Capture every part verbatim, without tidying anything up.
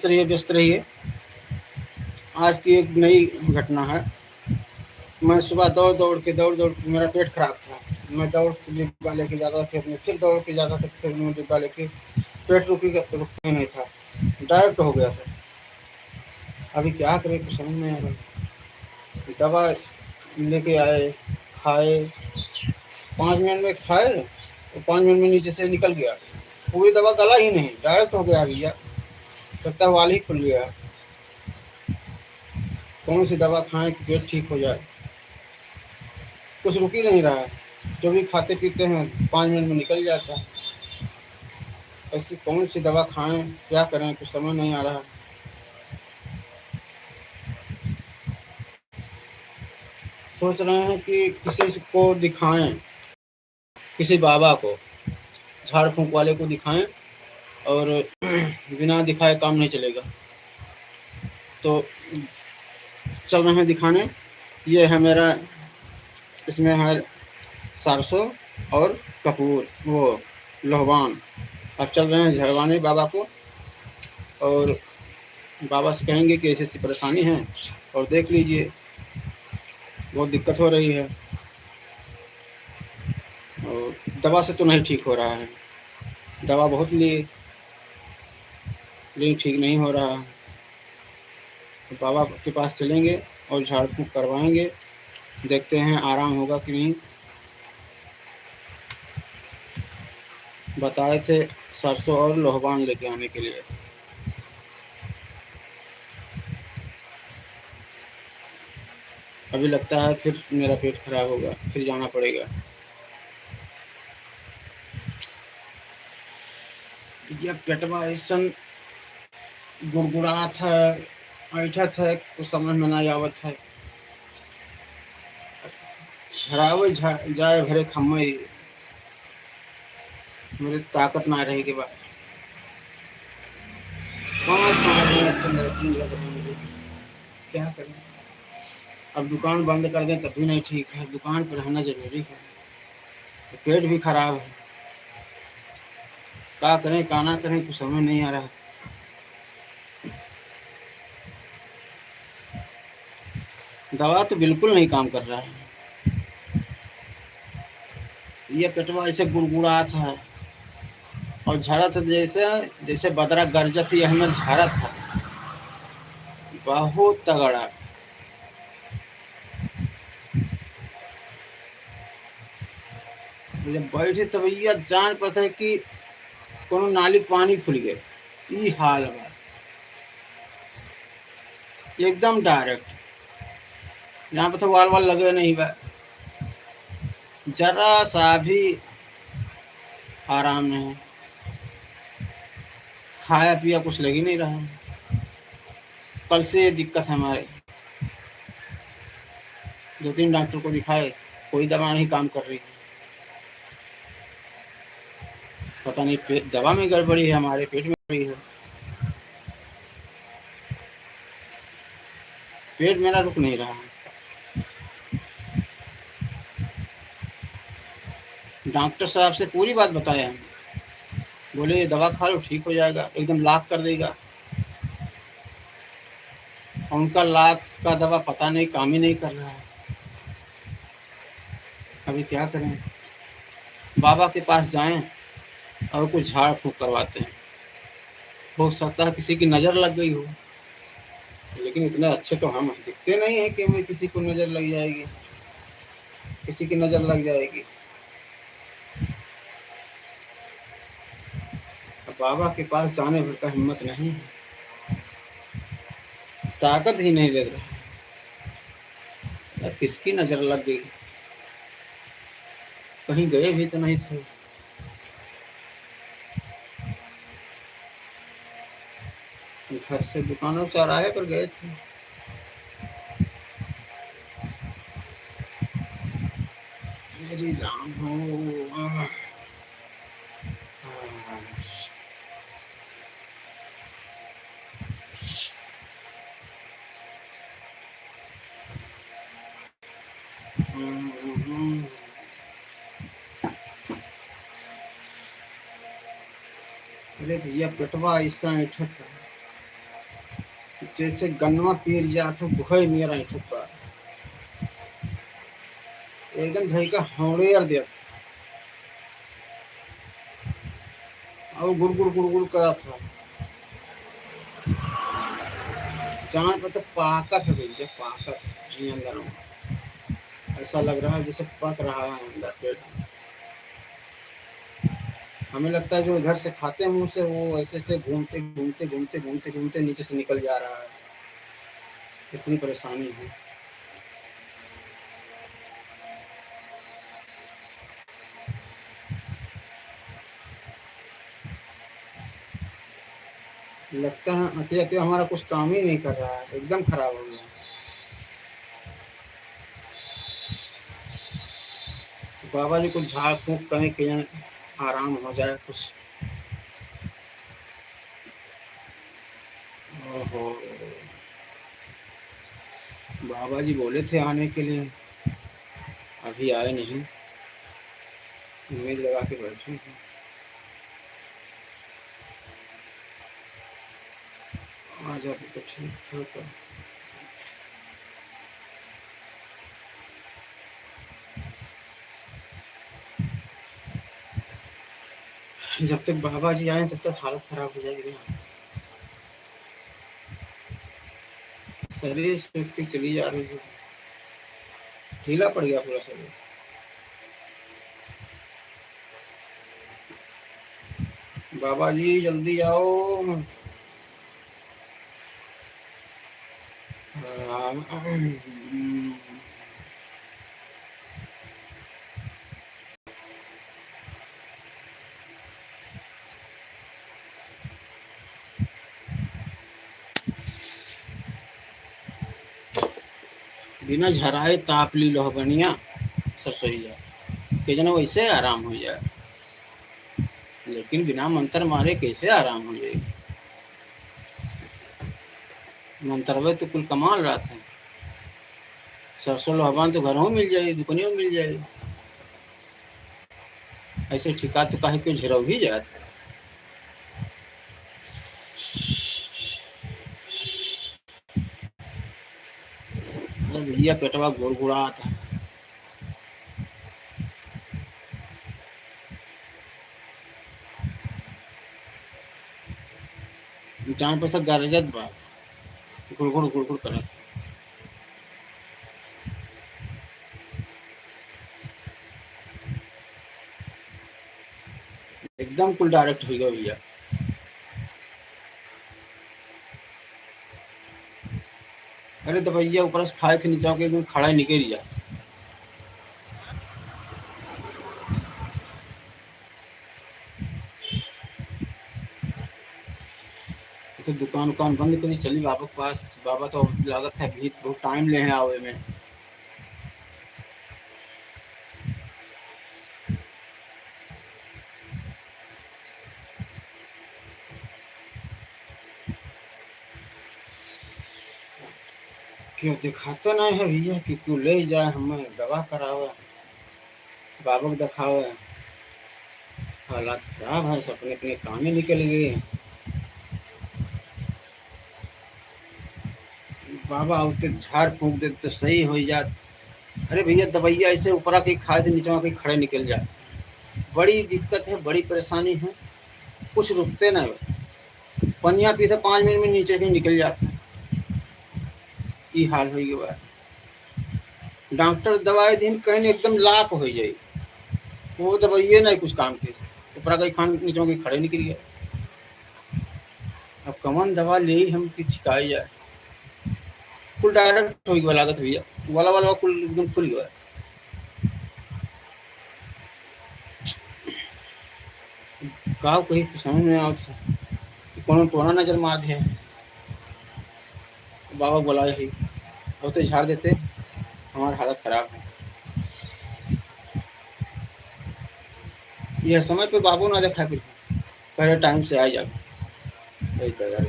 रहिए, व्यस्त रहिए। आज की एक नई घटना है। मैं सुबह दौड़ दौड़ के, दौड़ दौड़ के, मेरा पेट खराब था, मैं दौड़ के डिब्बा लेके जाता था, फिर मैं फिर दौड़ के जाता था, फिर मैं डिब्बा लेके, पेट रुकी, रुकते नहीं था, डायरेक्ट हो गया था। अभी क्या करें, कुछ समझ नहीं आ रहा। दवा लेके आए, खाए, पाँच मिनट में खाए और पाँच मिनट में नीचे से निकल गया। पूरी दवा गला ही नहीं, डायरेक्ट हो गया भैया। लगता है वाल ही खुल गया। कौन सी दवा खाएं कि पेट ठीक हो जाए? कुछ रुक ही नहीं रहा है। जो भी खाते पीते हैं, पाँच मिनट में निकल जाता है। ऐसी कौन सी दवा खाएं, क्या करें, कुछ समझ नहीं आ रहा। सोच रहे हैं कि किसी को दिखाएं, किसी बाबा को, झाड़ फूंक वाले को दिखाएं, और बिना दिखाए काम नहीं चलेगा। तो चल रहे हैं दिखाने। ये है मेरा, इसमें है सरसों और कपूर, वो लोहबान। अब चल रहे हैं झड़वाने बाबा को, और बाबा से कहेंगे कि ऐसी ऐसी परेशानी है और देख लीजिए, बहुत दिक्कत हो रही है। और दवा से तो नहीं ठीक हो रहा है, दवा बहुत लिए, लेकिन ठीक नहीं हो रहा है। तो बाबा के पास चलेंगे और झाड़ फूँक करवाएंगे, देखते हैं आराम होगा कि नहीं। बताए थे सरसों और लोहबान लेके आने के लिए। अभी लगता है फिर मेरा पेट खराब होगा, फिर जाना पड़ेगा। ये पेटवा ऐसन गुड़गुड़ात है, ऐंठत है, कुछ समझ में ना आवत है। झड़ावे झा-, जाए भरे खम्मे, मेरे ताकत ना रहे के बाद पाँच पाँच मिनट के अंदर अपनी लग रही है। क्या करें, अब दुकान बंद कर दें तब भी नहीं ठीक है, दुकान पर रहना जरूरी है। तो पेट भी खराब है, का करें का ना करें, कुछ समझ नहीं आ रहा। दवा तो बिल्कुल नहीं काम कर रहा है। ये पेटवा ऐसे गुड़गुड़ात है और झरत है, जैसे, जैसे बदरा गरजत ही हमें झरत है, बहुत तगड़ा। जब बैठे तब यह जान पड़ता है कि कोनो नाली पानी खुल गए, ई हाल बा। एकदम डायरेक्ट। यहाँ पे तो वाल वाल लगे नहीं बा, जरा सा भी आराम नहीं, खाया पिया कुछ लग ही नहीं रहा। कल से ये दिक्कत है हमारे, दो तीन डॉक्टर को दिखाए, कोई दवा नहीं काम कर रही है। पता नहीं पे-, दवा में गड़बड़ी है, हमारे पेट में गड़बड़ी है। पेट मेरा रुक नहीं रहा है। डॉक्टर साहब से पूरी बात बताया हम, बोले, "ये दवा खा लो, ठीक हो जाएगा, एकदम लाख कर देगा।" और उनका लाख का दवा पता नहीं, काम ही नहीं कर रहा है। अभी क्या करें, बाबा के पास जाएं और कुछ झाड़ फूँक करवाते हैं। हो सकता है किसी की नज़र लग गई हो, लेकिन इतने अच्छे तो हम दिखते नहीं हैं कि हमें किसी को नज़र लग जाएगी, किसी की नज़र लग जाएगी। अब बाबा के पास जाने भर का हिम्मत नहीं है, ताकत ही नहीं लग रहा है। अब किसकी नज़र लग गई, कहीं गए भी तो नहीं थे। घर से दुकानों, चौराहे पर गए थे। मेरी राम हो, आह। आह। अरे भैया, पेटवा ऐसा ऐंठत है, जैसे गन्नवा पीर जात हो, भय नियर आई थुक्का। एकदम धई का हौड़े यार दिया। और गुड़ गुड़ गुड़ गुड़ करत है। जान पर तो पाकत है भैया, पाकत है ये अंदर में। ऐसा लग रहा है जैसे पक रहा है अंदर पेट में। हमें लगता है जो इधर से खाते हैं मुंह से, वो ऐसे ऐसे घूमते, घूमते, घूमते, घूमते, घूमते नीचे से निकल जा रहा है। इतनी परेशानी है। लगता है अतिया, अतिया हमारा कुछ काम ही नहीं कर रहा है, एकदम खराब हो गया। बाबा जी कुछ झाड़ फूंक करें कि आराम हो जाए कुछ। ओहो, बाबा जी बोले थे आने के लिए, अभी आए नहीं, उम्मीद लगा के बैठे हैं। आ जाते तो ठीक था, पर जब तक बाबा जी आए, तब तक हालत खराब हो जाएगी। शरीर सुस्ती चली जा रही है, ढीला पड़ गया पूरा शरीर। बाबा जी, जल्दी आओ। बिना झराए ताप ली लोहबनिया सरसोईया, के जना वैसे आराम हो जाए, लेकिन बिना मंत्र मारे कैसे आराम हो जाए? मंत्रवे तो कुल कमाल रहत है। सरसों लोहबान तो घरों मिल जाए, दुकानियों मिल जाए। ऐसे ठिका तो काहे क्यों झरौही जात? अरे भैया, पेटवा गुड़गुड़ात है। जान पर से गरजत बा, गुड़गुड़ गुड़गुड़ करत। एकदम कुल direct हो गया भैया। अरे दबइया ऊपर से खाए के नीचे के एकदम खड़ा ही निकल गया। तो दुकान उकान बंद करी, चली बाबा के पास। बाबा तो लागत है अभी बहुत time ले हैं आवे में। क्यों दिखाते नहीं है भैया कि क्यों ले जाए हमें दवा करावे, बाबा को दिखावे। हालत खराब है, सब अपने अपने काम में निकल गए। बाबा आते झाड़ फूंक देते तो सही हो जात। अरे भैया, दवाइया ऐसे ऊपरा के खाए थे, नीचे के खड़े निकल जाते। बड़ी दिक्कत है, बड़ी परेशानी है, कुछ रुकते ना बा। पनिया पीते पाँच मिनट में नीचे के निकल जाते हैं। ई हाल हो गया बा। डॉक्टर दवाई दिन कहीं एकदम लाख हो जाए, वो दवाइये नहीं कुछ काम के, ऊपरा के खान नीचे के खड़े निकल गया। अब कमन दवा ले हम कि छिकाई जाए? कुल direct हो गया लागत भैया, वाला वाला कुल एकदम खुल गया। का कही, कुछ समझ में आवत है कि कोनो टोना नजर मार दे। बाबा बुलाए ही, अब तो झाड़ देते, हमार हालत खराब है। यह समय पे बाबू ना देखा कि पहले time से आ जाओ। यही तो यार।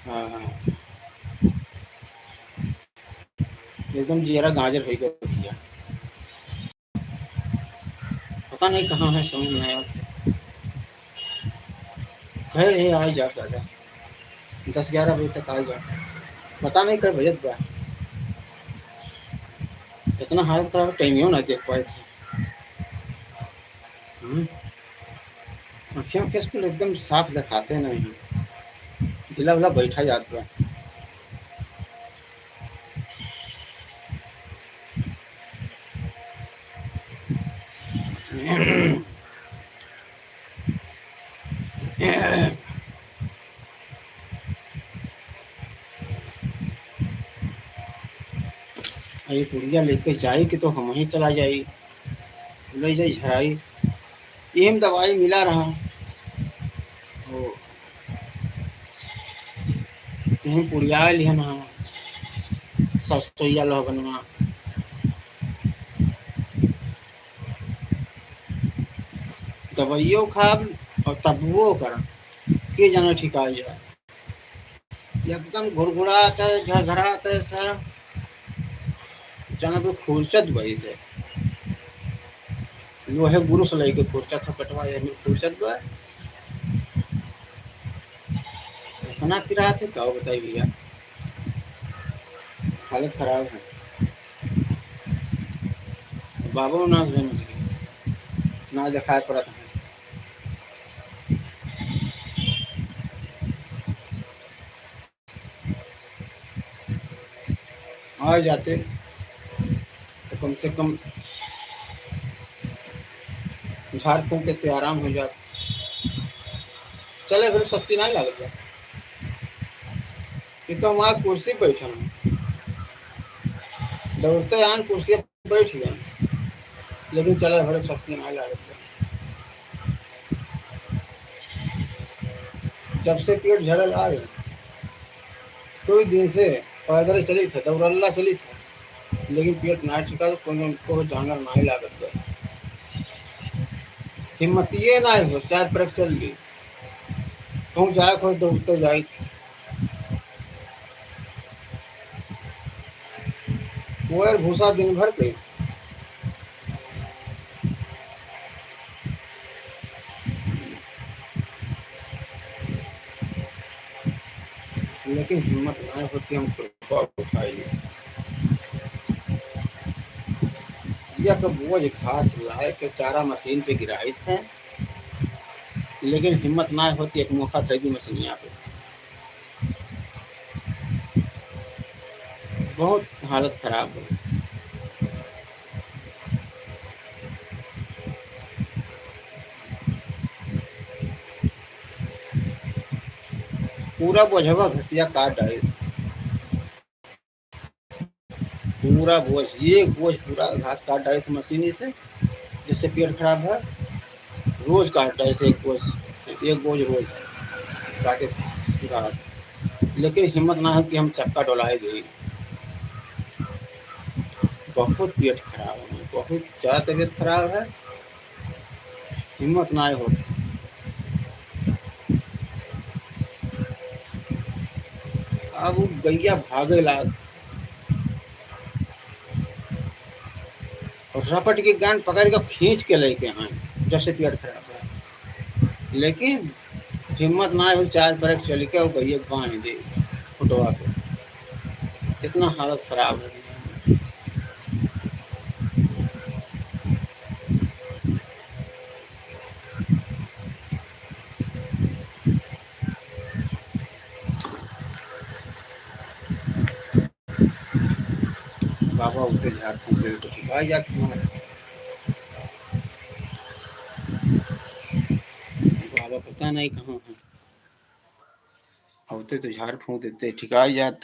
हाँ, हाँ। एकदम जियरा गाजर होई गया भैया। पता नहीं कहाँ है, समझ में नहीं आवत। खैर, ये आ ही जात दादा। दस ग्यारह बजे तक आ जाए, पता नहीं कब बजत बा। इतना हालत खराब, टाइमियो ना देख पाए थे। हम्म। आँखें, आँखें स्कूल एकदम साफ दिखाते नहीं हैं, ढीला उला बैठा जात बा। ये पुड़िया लेके जाई कि तो हम ही चला जाई, ले जाई झराई। इहम दवाई मिला रहा। ओ, इहम पुड़िया लिहन हा, सरसोईया लहबनवा। दवाइयो खाब और तबुओ करब, के जाने ठिकाई जाए। एकदम घुरघुरात है, झरझरात है सर। जाना तो खुरचत बा इसे। लोहे गुरु से लेके खुरचत है पेटवा, ये भी खुरचत बा। इतना पिरात है, का बताई भैया, हालत खराब है। बाबू ना, ना दिखाई पड़त है। आ जाते तो कम से कम झाड़ फूंक के तो आराम हो जात। चले फिर शक्ति नहीं लागत बा। ये तो हमार कुर्सी पे बैठल है, दौड़ते आन कुर्सी बैठ गए, लेकिन चला भरे शक्ति ना लागत है। जब से पेट झरल आ गए, तो दिन से पैदल चली था, दौड़ल्ला चली था, लेकिन पेट ना ठिका, तो कोई, कोई जांगर ना ही लागत है। हिम्मतिये ना हो, चार परक चल गई, कहूँ जाए, कोई दौड़ते जाए। कोयर भूसा दिन भर के, लेकिन हिम्मत ना होती, हम खुरपा उठाई। यह तो बोझ घास लाए के चारा मशीन पे गिराई थे, लेकिन हिम्मत ना होती, एक मौका दे दी मशीनिया पे। बहुत हालत खराब है। पूरा बोझवा घसिया काट डाले, पूरा बोझ, एक बोझ पूरा घास काट डाले थे मशीनी से, जिससे पेट खराब है। रोज काट डाले थे एक बोझ, एक बोझ रोज काटे थे घास, लेकिन हिम्मत ना है कि हम चक्का डोलाए गए। बहुत पेट खराब है, बहुत ज़्यादा तबीयत खराब है, हिम्मत ना हो। अब वो गैया भागे लाग और रपट के गांड पकड़ के खींच के लेके आए, जब से पेट खराब है। लेकिन हिम्मत ना हो, चार परक चल के वो गैया बांध दे खुटवा पे। इतना हालत खराब है। बाबा उते झाड़ फूंक दे तो ठीक आ जात हूँ। बाबा पता नहीं कहाँ है, उते तो झाड़ फूंक देते, ठीक आ जात।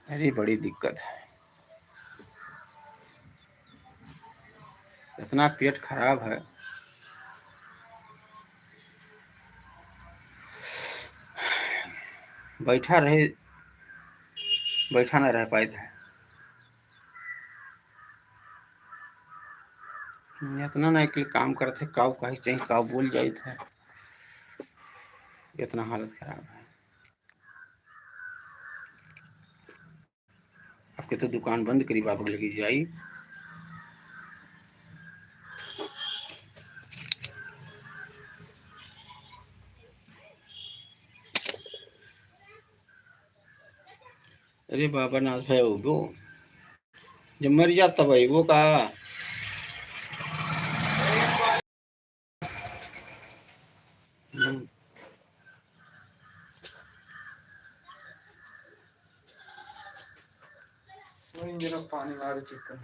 अरे, बड़ी दिक्कत है, इतना पेट खराब है। बैठा रहे, बैठा ना रह पाए थे। इतना ना एक काम करत है, काऊ कहे चाहिए, काऊ बोल जाइत है, इतना हालत खराब है। आपके तो दुकान बंद करी, बाबा के लगे जाई। अरे बाबा नाथ भाई, वो जब मर जाता भाई, वो का? हम्म। वो इंजन पानी मारे चिकन।